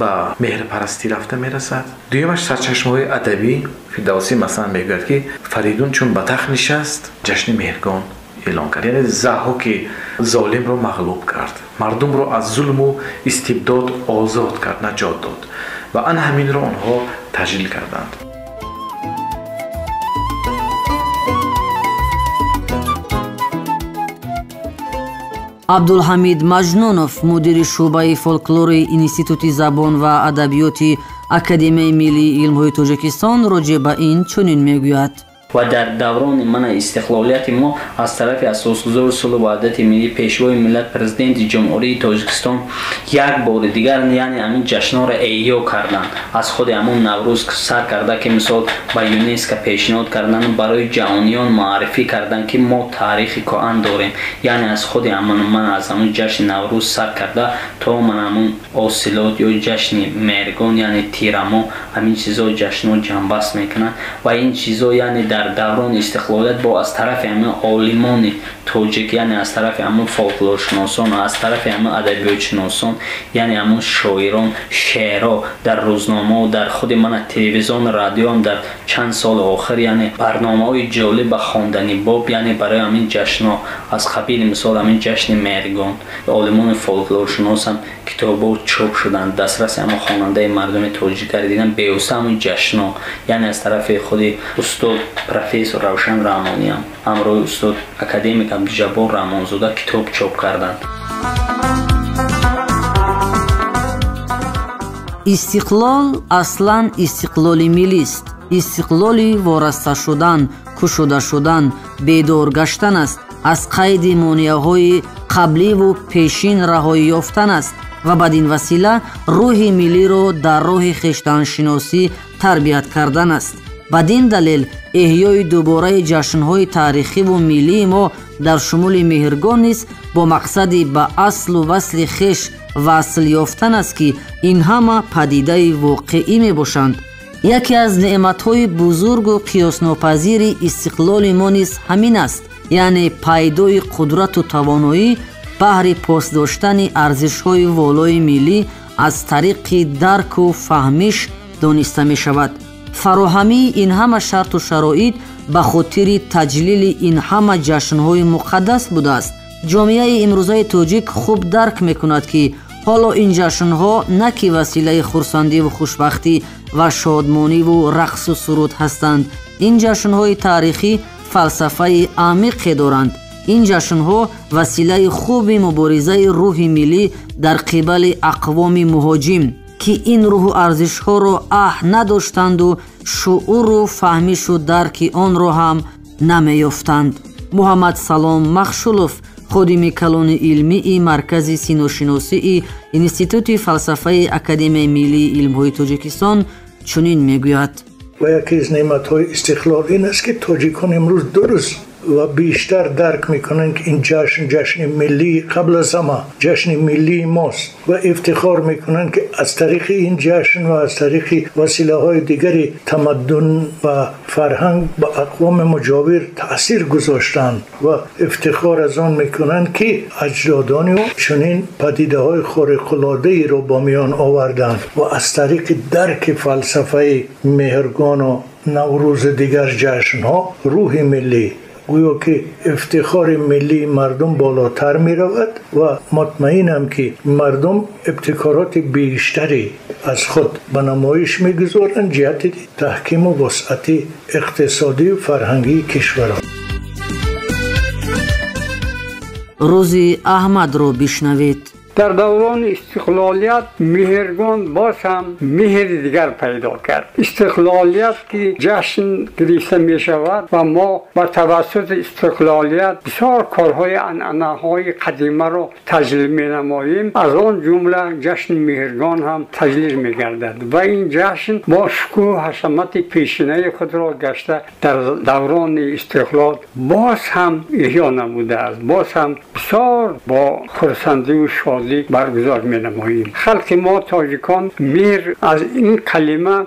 ба меҳрпарастӣ рафта мерасад. Дуюмаш сарчашмаҳои адабӣ. Фирдавсӣ масалан мегӯяд, ки Фаридун чун ба тахт нишаст, ҷашни Меҳргон эълон кард. Яъне Заҳҳоки золимро мағлуб кард, мардумро аз зулму истибдод озод кард, наҷот дод ва ан ҳаминро онҳо таҷлил карданд. Абдулҳамид Маҷнунов, мудири шӯъбаи фолклори Институти забон ва адабиёти Академияи миллии илмҳои Тоҷикистон роҷеъ ба ин чунин мегӯяд. Ва дар даврони мана истиқлолияти мо аз тарафи асосгузори сулҳу ваҳдати миллӣ, пешвои миллат, президенти Ҷумҳурии Тоҷикистон як бори дигар, яъне ҳамин ҷашнҳоро эҳё карданд. Аз худи ҳамон Наврӯз сар карда, ки мисол ба ЮНЕСКО пешниҳод карданд, барои ҷаҳониён муаррифӣ карданд, ки мо таърихи кӯҳан дорем. Яъне аз худи ҳамон ман аз ҳамон ҷашни Наврӯз сар карда то ман ҳамон осилот ё ҷашни Меҳргон, яъне тирамо, ҳамин чизо ҷашнҳо ҷамъбаст мекунанд ва ин чизо яъне дар даврони истиқлолият бо аз тарафи ҳамин олимони тоҷик, яъне аз тарафи ҳамон фолклоршиносон, аз тарафи ҳамин адабиётшиносон, яъне ҳамон шоирон, шеърҳо дар рӯзномаҳо, дар худи мана телевизион, радиоам дар чанд соли охир, яъне барномаҳои ҷолиб ба хондани боб, яъне барои ҳамин ҷашнҳо аз қабили мисол ҳамин ҷашни Меҳргон, олимони фолклоршиносам китобҳо чоп шуданд, дастраси ҳамон хонандаи мардуми тоҷик гардидан бевосита ҳамин ҷашнҳо, яъне аз тарафи худи устод профессор Равшан Раҳмониам ҳамроҳи устод академик Абдуҷаббор Раҳмонзода китоб чоп карданд. Истиқлол аслан истиқлоли миллист. Истиқлоли вораста шудан, кушода шудан, бедор гаштан аст, аз қайди монеаҳои қабливу пешин раҳоӣ ёфтан аст ва бадин васила рӯҳи миллиро дар роҳи хештаншиносӣ тарбият кардан аст. Бадин далел эҳёи дубораи ҷашнҳои таърихиву миллии мо дар шумули Меҳргон низ бо мақсади ба аслу васли хеш васл ёфтан аст, ки ин ҳама падидаи воқеӣ мебошанд. Яке аз неъматҳои бузургу қиёснопазири истиқлоли мо низ ҳамин аст, яъне пайдои қудрату тавоноӣ баҳри пос доштани арзишҳои волои миллӣ аз тариқи дарку фаҳмиш дониста мешавад. Фароҳамии ин ҳама шарту шароит ба хотири таҷлили ин ҳама ҷашнҳои муқаддас будааст. Ҷомеаи имрӯзаи тоҷик хуб дарк мекунад, ки ҳоло ин ҷашнҳо на ки василаи хурсандиву хушбахтӣ ва шодмониву рақсу суруд ҳастанд. Ин ҷашнҳои таърихӣ фалсафаи амиқе доранд. Ин ҷашнҳо василаи хуби муборизаи рӯҳи миллӣ дар қибали ақвоми муҳоҷим, ки ин рӯҳу арзишҳоро аҳд надоштанду шууру фаҳмишу дарки онро ҳам намеёфтанд. Муҳаммадсалом Махшулов, ходими калони илмии Маркази синошиносии Институти фалсафаи Академияи миллии илмҳои Тоҷикистон чунин мегӯяд. Ва яке аз неъматҳои истиқлол ин аст, ки тоҷикон имрӯз дуруст ва бештар дарк мекунанд, ки ин ҷашн ҷашни миллӣ қабл аз ҳама ҷашни миллии мост ва ифтихор мекунанд, ки аз тариқи ин ҷашн ва аз тариқи василаҳои дигари тамаддун ва фарҳанг ба ақвоми муҷовир таъсир гузоштанд ва ифтихор аз он мекунанд, ки аҷдодони ӯ чунин падидаҳои хориқулодаеро ба миён оварданд ва аз тариқи дарки фалсафаи Меҳргону Наврӯзу дигар ҷашнҳо рӯҳи миллӣ, гӯё ки ифтихори миллии мардум болотар меравад ва мутмаинам, ки мардум ибтикороти бештаре аз худ ба намоиш мегузоранд ҷиҳати таҳкиму вусъати иқтисодию фарҳангии кишварҳо. Рӯзи Аҳмадро бишнавед. Дар даврони истиқлолият Меҳргон боз ҳам меҳри дигар пайдо кард. Истиқлолият ки ҷашн гирифта мешавад ва мо ба тавассути истиқлолият бисёр корҳои анъанаҳои қадимаро таҷлил менамоем, аз он ҷумла ҷашни Меҳргон ҳам таҷлил мегардад ва ин ҷашн бо шукӯҳу ҳашамати пешинаи худро гашта дар даврони истиқлол боз ҳам эҳё намудааст, боз ҳам бисёр бо хурсандию шодӣ баргузор менамоем. Халқи мо тоҷикон меҳр аз ин калима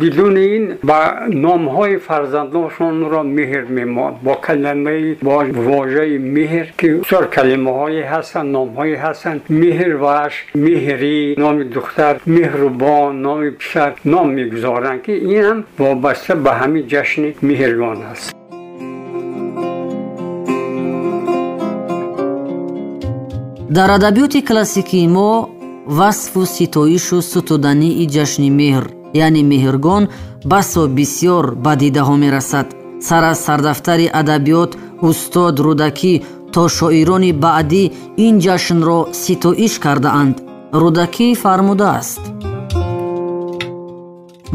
бидуни ин ба номҳои фарзандоншонро меҳр мемонд, бо калимаи бо вожаи меҳр ки бисёр калимаҳое ҳастанд, номҳое ҳастанд. Меҳрваш, меҳрӣ номи духтар, меҳрубон номи писар ном мегузоранд ки ин ҳам вобаста ба ҳамин ҷашни Меҳргон аст. Дар адабиёти классикии мо васфу ситоишу сутудании ҷашни меҳр, яъне Меҳргон, басо бисёр ба дидаҳо мерасад. Сар аз сардафтари адабиёт устод Рӯдакӣ то шоирони баъдӣ ин ҷашнро ситоиш кардаанд. Рӯдакӣ фармудааст: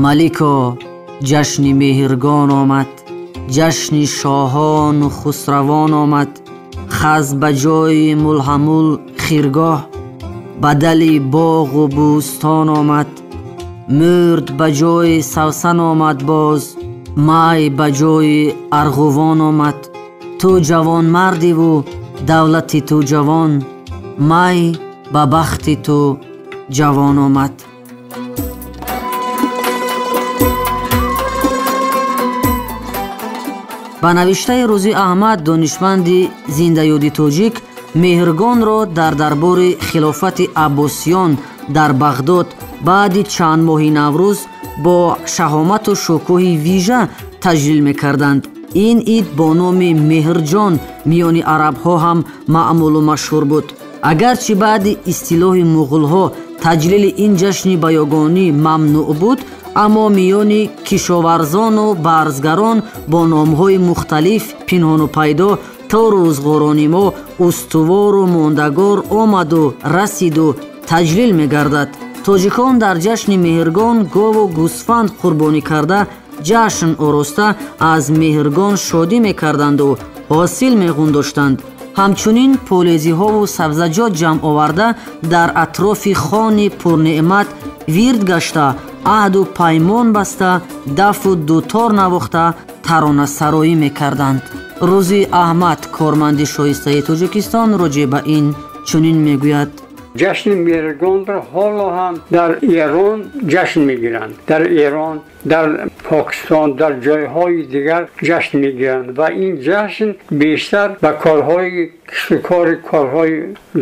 Малико, ҷашни Меҳргон омад, ҷашни шоҳону хусравон омад, хаз ба ҷои мулҳамул хиргоҳ, бадали боғу бӯстон омад, мурд ба ҷои савсан омад боз, май ба ҷои арғувон омад. Ту ҷавонмардиву давлати ту ҷавон, май ба бахти ту ҷавон омад. Ба навиштаи Рӯзи Аҳмад, донишманди зиндаёди тоҷик, Меҳргонро дар дарбори хилофати Аббосиён дар Бағдод баъди чанд моҳи Наврӯз бо шаҳомату шукӯҳи вижа таҷлил мекарданд. Ин ид бо номи Меҳрҷон миёни арабҳо ҳам маъмулу машҳур буд. Агарчи баъди истилоҳи муғулҳо таҷлили ин ҷашни баёгонӣ мамнӯъ буд, аммо миёни кишоварзону барзгарон бо номҳои мухталиф пинҳону пайдо то рӯзғорони мо устувору мондагор омаду расиду таҷлил мегардад. Тоҷикон дар ҷашни Меҳргон гову гӯсфанд қурбонӣ карда, ҷашн ороста аз Меҳргон шодӣ мекарданду ҳосил меғундоштанд. Ҳамчунин полезиҳову сабзаҷот ҷамъ оварда дар атрофи хони пурнеъмат вирд гашта, аҳду паймон баста, дафу дутор навохта таронасароӣ мекарданд. Рӯзи Аҳмад, корманди шоистаи Тоҷикистон, роҷеъ ба ин чунин мегӯяд: ҷашни Меҳргонро ҳоло ҳам дар Эрон ҷашн мегиранд, дар Эрон, дар Покистон, дар ҷойҳои дигар ҷашн мегиранд ва ин ҷашн бештар ба корҳои киштукори, корҳои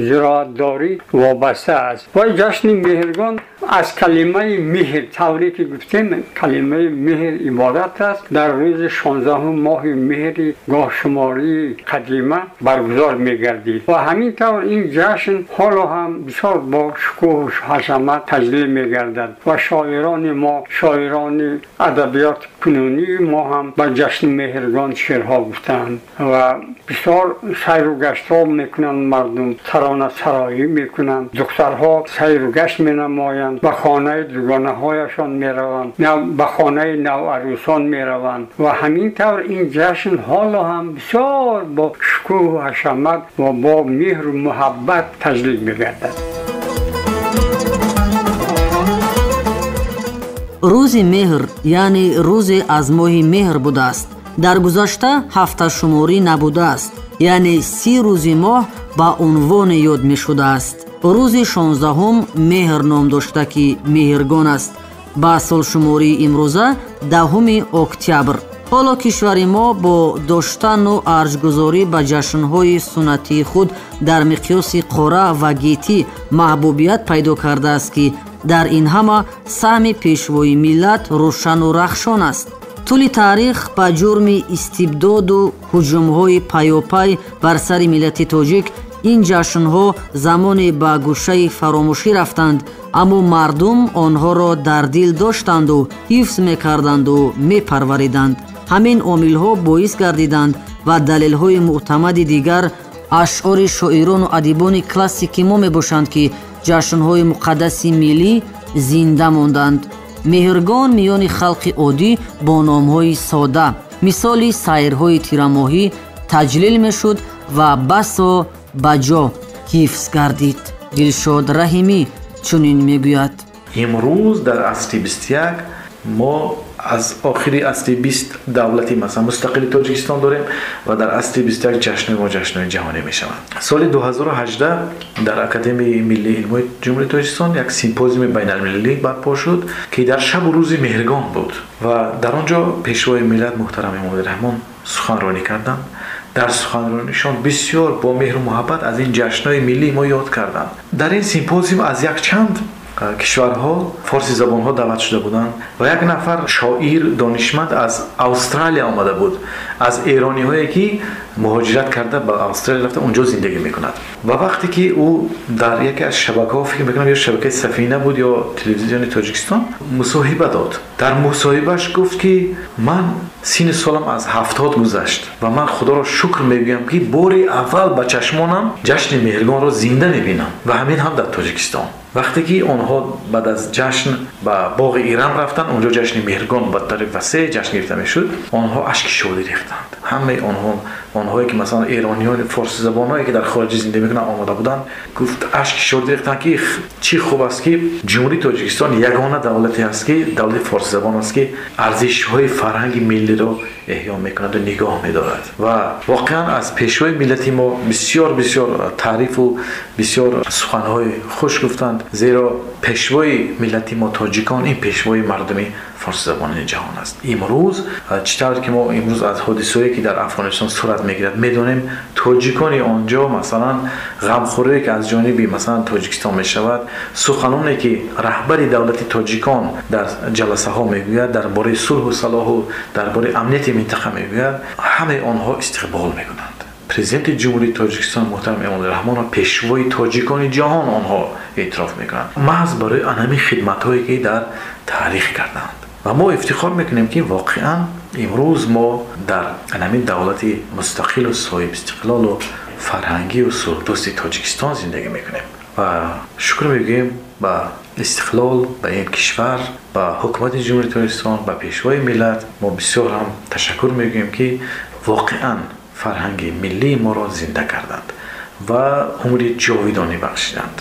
зироатдорӣ вобаста аст. Ва ҷашни Меҳргон аз калимаи меҳр, тавре ки гуфтем, калимаи меҳр иборат аст. Дар рӯзи 16 моҳи меҳри гоҳшумории қадима баргузор мегардид ва ҳамин тавр ин ҷашн ҳоло ҳам бисёр бо шукӯҳу ҳашамат таҷлил мегардад ва шоирони мо, шоирони адабиёти кунунии мо ҳам ба ҷашни Меҳргон шеърҳо гуфтаанд ва бисёр сайру гаштҳо мекунанд, мардум таронасароӣ мекунанд, духтарҳо сайру гашт менамоянд, ба хонаи дугонаҳояшон мераванд, ба хонаи наварӯсон мераванд ва ҳамин тавр ин ҷашн ҳоло ҳам бисёр бо шукӯҳу ҳашамат ва бо меҳру муҳаббат таҷлил мегардад. Рӯзи меҳр, яъне рӯзе аз моҳи меҳр будааст. Дар гузашта ҳафташуморӣ набудааст, яъне 30 рӯзи моҳ ба унвоне ёд мешудааст. Рӯзи 16 меҳр ном дошта, ки Меҳргон аст. Ба солшумории имрӯза 10 октябр. Ҳоло кишвари мо бо доштану арҷгузорӣ ба ҷашнҳои суннатии худ дар миқёси қора ва гетӣ маҳбубият пайдо кардааст, ки дар ин ҳама саҳми пешвои миллат рӯшану рахшон аст. Тӯли таърих ба ҷурми истибдоду ҳуҷумҳои пайопай бар сари миллати тоҷик ин ҷашнҳо замоне ба гӯшаи фаромӯшӣ рафтанд, аммо мардум онҳоро дар дил доштанду ҳифз мекарданду мепарвариданд. Ҳамин омилҳо боис гардиданд ва далелҳои мӯътамади дигар Ашъори шоирону адибони классики мо мебошанд, ки ҷашнҳои муқаддаси миллӣ зинда монданд. Меҳргон миёни халқи оддӣ бо номҳои сода, мисоли сайрҳои тирамоҳӣ, таҷлил мешуд ва басо ба ҷо ҳифз гардид. Дилшод Раҳимӣ чунин мегӯяд: Имрӯз дар асри 21 мо аз охири асри 20 давлати масалан мустақили Тоҷикистон дорем ва дар асри 21 ҷашнҳои мо ҷашнҳои ҷаҳонӣ мешаванд. Соли 2018 дар Академияи миллии илмҳои Ҷумҳурии Тоҷикистон як симпозиуми байналмилалӣ барпо шуд, ки дар шабу рӯзи Меҳргон буд ва дар он ҷо Пешвои миллат муҳтарам Эмомалӣ Раҳмон суханронӣ карданд. Дар суханронишон бисёр бо меҳру муҳаббат аз ин ҷашнҳои миллии мо ёд карданд. Дар ин симпозиум аз якчанд кишварҳо форсизабонҳо даъват шуда буданд ва як нафар шоир, донишманд аз Австралия омада буд, аз эрониҳое ки муҳоҷират карда ба Австралия рафта унҷо зиндагӣ мекунад. Ва вақте ки ӯ дар яке аз шабакаҳо, фикр мекунам ё шабакаи Сафина буд ё телевизиони Тоҷикистон, мусоҳиба дод. Дар мусоҳибааш гуфт, ки ман синни солам аз 70 гузашт ва ман Худоро шукр мегӯям, ки бори аввал ба чашмонам ҷашни Меҳргонро зинда мебинам ва ҳамин ҳам дар Тоҷикистон. Вақте ки онҳо баъд аз ҷашн ба боғи Ирам рафтанд, унҷо ҷашни Меҳргон ба тариқ васеъ ҷашн гирифта мешуд, онҳо ашки шодӣ рехтанд. Ҳамаи онҳое ки масалан эрониёни форсизабонҳое ки дар хориҷ зиндагӣ мекунанд омода буданд, гуфт ашки шодӣ рехтанд, ки чӣ хуб аст, ки Ҷумҳурии Тоҷикистон ягона давлате аст, ки давлати форсизабон аст, ки арзишҳои фарҳанги миллиро эҳё мекунад ва нигоҳ медорад. Ва воқеан аз пешвои миллати мо бисёр бисёр таърифу бисёр суханҳои хуш гуфтанд, зеро пешвои миллати мо тоҷикон ин пешвои мардуми форсизабони ҷаҳон аст. Имрӯз чӣ тавр ки мо имрӯз аз ҳодисаҳое ки дар Афғонистон сурат мегирад медонем, тоҷикони онҷо масалан ғамхорие ки аз ҷониби масалан Тоҷикистон мешавад, суханоне ки раҳбари давлати тоҷикон дар ҷаласаҳо мегӯяд дар бораи сулҳу салоҳу дар бораи амнияти минтақа мегӯяд, ҳамаи онҳо истиқбол мекунанд. Президенти Ҷумҳурии Тоҷикистон муҳтарам Эмомалӣ Раҳмонро пешвои тоҷикони ҷаҳон онҳо эътироф мекунанд, маҳз барои анҳамин хидматҳое ки дар таърих карданд. Ва мо ифтихор мекунем, ки воқеан имрӯз мо дар анҳамин давлати мустақилу соҳибистиқлолу фарҳангию сулҳдӯсти Тоҷикистон зиндагӣ мекунем ва шукр мегӯем ба истиқлол, ба ин кишвар, ба ҳукумати Ҷумҳурии Тоҷикистон, ба пешвои миллат. Мо бисёр ҳам ташаккур мегӯем, ки воқеан фарҳанги миллии моро зинда карданд ва умри ҷовидонӣ бахшиданд.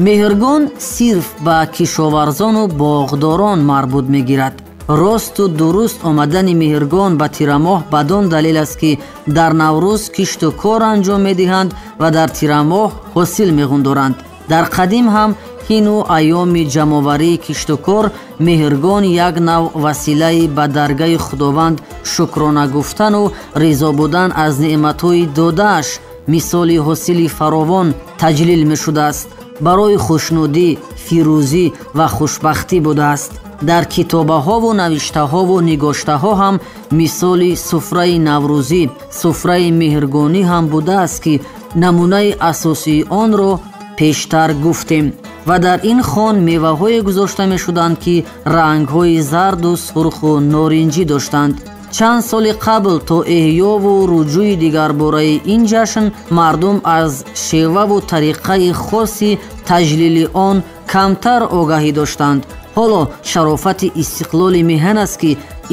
Меҳргон сирф ба кишоварзону боғдорон марбут мегирад. Росту дуруст омадани Меҳргон ба тирамоҳ бадон далел аст, ки дар Наврӯз кишту кор анҷом медиҳанд ва дар тирамоҳ ҳосил меғундоранд. Дар қадим ҳам ҳину айёми ҷамъоварии киштукор Меҳргон як нав василаи ба даргаи Худованд шукрона гуфтану ризо будан аз неъматҳои додааш, мисоли ҳосили фаровон, таҷлил мешудааст. Барои хушнудӣ, фирӯзӣ ва хушбахтӣ будааст. Дар китобаҳову навиштаҳову нигоштаҳо ҳам мисоли суфраи наврӯзӣ, суфраи меҳргонӣ ҳам будааст, ки намунаи асосии онро пештар гуфтем. Ва дар ин хон меваҳое гузошта мешуданд, ки рангҳои зарду сурху норинҷӣ доштанд. Чанд соли қабл то эҳёву руҷӯи дигарбораи ин ҷашн мардум аз шеваву тариқаи хоси таҷлили он камтар огаҳӣ доштанд. Ҳоло шарофати истиқлоли меҳан аст, ки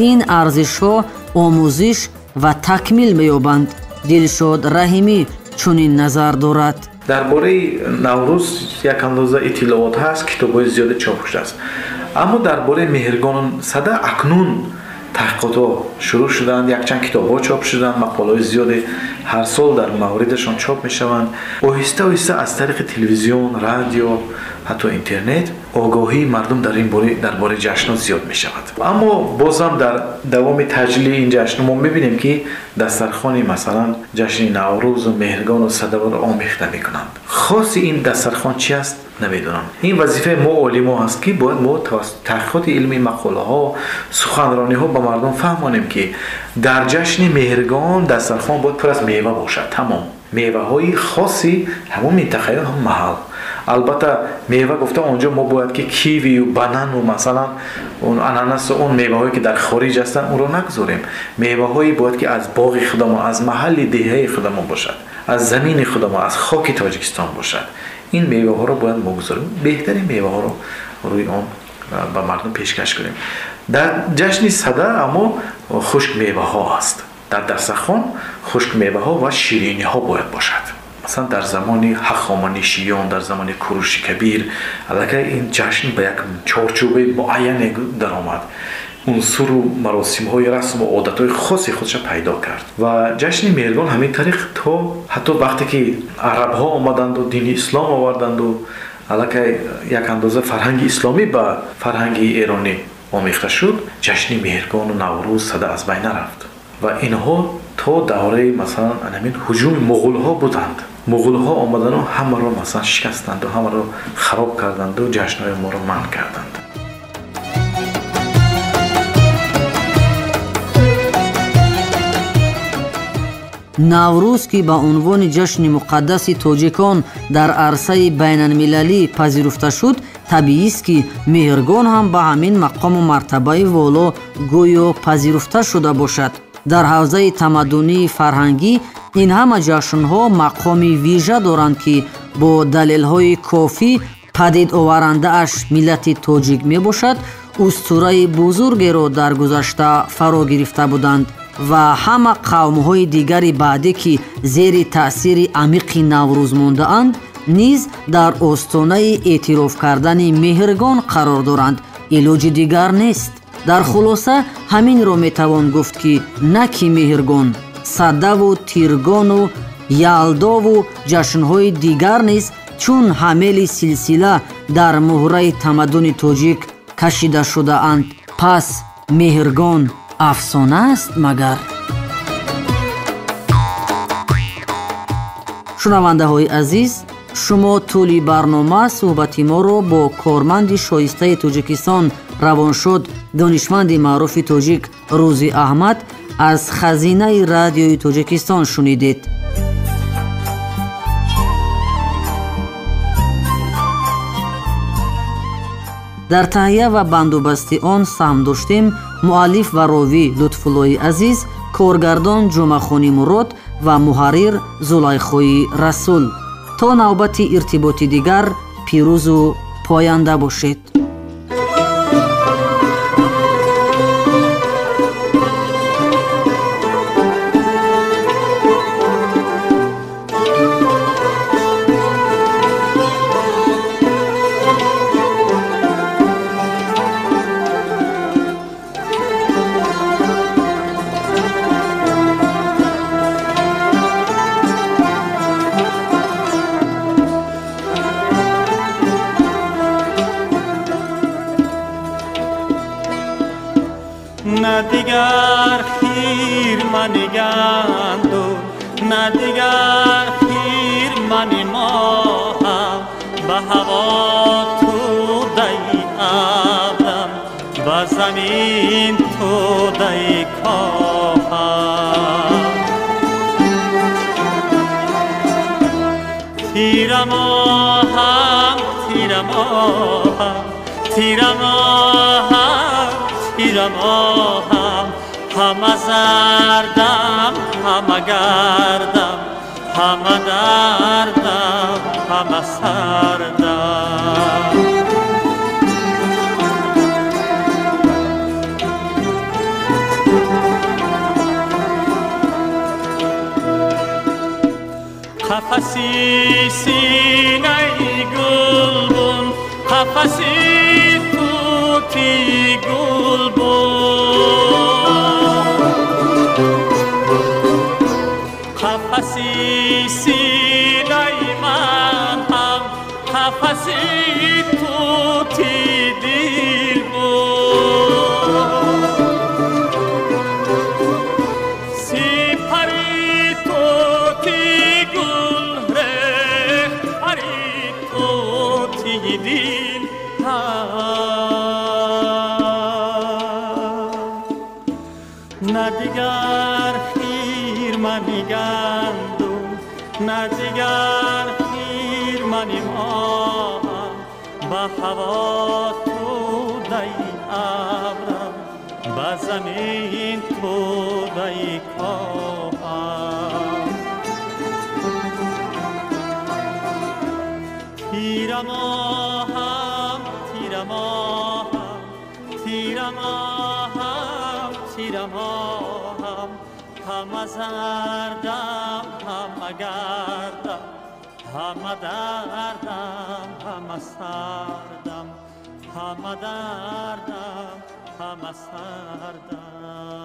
ин арзишҳо омӯзиш ва такмил меёбанд. Дилшод Раҳимӣ чунин назар дорад. Дар бораи Наврӯз як андоза иттилоот ҳаст, китобҳои зиёде чоп шудааст, аммо дар бораи Меҳргону Сада акнун таҳқиқотҳо шурӯъ шуданд, якчанд китобҳо чоп шуданд, мақолаҳои зиёде ҳар сол дар мавридашон чоп мешаванд. Оҳиста оҳиста аз тариқи телевизион, радио, ҳатто интернет огоҳии мардум дар ин дар бораи ҷашнҳо зиёд мешавад. Аммо бозам дар давоми таҷлили ин ҷашн мо мебинем, ки дастархони масалан ҷашни Наврӯзу Меҳргону Садаро омехта мекунанд. Хоси ин дастархон чи аст, намедонам. Ин вазифаи мо олимо аст, ки бояд мо тавассути таҳқиқоти илмӣ, мақолаҳо, суханрониҳо ба мардум фаҳмонем, ки дар ҷашни Меҳргон дастархон бояд пур аз мева бошад. Тамом меваҳои хоси ҳамон минтақа ё ҳамон маҳал. Албатта мева гуфта онҷо мо бояд ки кивию банану масалан он ананасу он меваҳое ки дар хориҷ ҳастанд онро нагузорем. Меваҳое бояд ки аз боғи худамон, аз маҳалли деҳаи худамон бошад, аз замини худамон, аз хоки Тоҷикистон бошад. Ин меваҳоро бояд мо гузорем, беҳтарин меваҳоро рӯи он ба мардум пешкаш кунем. Дар ҷашни Сада аммо хушк меваҳо аст. Дар дастархон хушк меваҳо ва шириниҳо бояд бошад. Масалан дар замони Ҳахоманишиён, дар замони Куруши Кабир аллакай ин ҷашн ба як чорчӯбаи муайяне даромад, унсуру маросимҳои расму одатҳои хоси худша пайдо кард ва ҷашни Меҳргон ҳамин тариқ то ҳатто вақте ки арабҳо омаданду дини ислом оварданду аллакай як андоза фарҳанги исломӣ ба фарҳанги эронӣ омехта шуд, ҷашни Меҳргону Наврӯз, Сада аз байн нарафт ва инҳо то давраи масалан ҳамин ҳуҷуми муғулҳо буданд. Муғулҳо омадану ҳамаро масалан шикастанду ҳамаро хароб карданду ҷашнҳои моро манъ карданд. Наврӯз, ки ба унвони ҷашни муқаддаси тоҷикон дар арсаи байналмилалӣ пазируфта шуд, табиист, ки Меҳргон ҳам ба ҳамин мақому мартабаи воло гӯё пазируфта шуда бошад. Дар ҳавзаи тамаддунии фарҳангӣ ин ҳама ҷашнҳо мақоми вижа доранд, ки бо далелҳои кофӣ падид оварандааш миллати тоҷик мебошад, устураи бузургеро дар гузашта фаро гирифта буданд ва ҳама қавмҳои дигари баъдӣ, ки зери таъсири амиқи Наврӯз мондаанд, низ дар остонаи эътироф кардани Меҳргон қарор доранд. Илоҷи дигар нест. Дар хулоса ҳаминро метавон гуфт, ки на ки Меҳргон, Садаву Тиргону Ялдову ҷашнҳои дигар низ чун ҳамели силсила дар муҳраи тамаддуни тоҷик кашида шудаанд. Пас Меҳргон афсона аст магар? Шунавандаҳои азиз, шумо тӯли барнома суҳбати моро бо корманди шоистаи Тоҷикистон, равоншод, донишманди маъруфи тоҷик Рӯзи Аҳмад аз хазинаи радиои Тоҷикистон шунидед. Дар таҳия ва бандубасти он саҳм доштем муаллиф ва ровӣ Лутфуллои Азиз, коргардон Ҷумъахони Мурод ва муҳаррир Зулайхои Расул. То навбати иртиботи дигар пирӯзу поянда бошед. نه دیگر خیر من گندم، نه دیگر خیر من ماهم، به هوا توده ابرم، به زمین توده کاهم. تیر ماهم، تیر ماهم، تیر ماهم، تیر ماهم، همه زردم، همه گردم، همه دردم، همه سردم. قفسی سینه گلبون، قفسی توتی گلبون، قفسی سینه من هم قفسی توتی دل بود. سپری توتی گل ریخت پری توتی دل نه دیگر خیر من گندم، نه دیگر خیر من ماهم. Ба ҳаво тӯдаи абрам, ба замин тӯдаи коҳам. Тирамоҳам, тирамоҳам, тирамоҳам, тирамоҳам, ҳама зардам, ҳама гардам, ҳама дардам, ҳама сардам, ҳама дардам, ҳама сардам.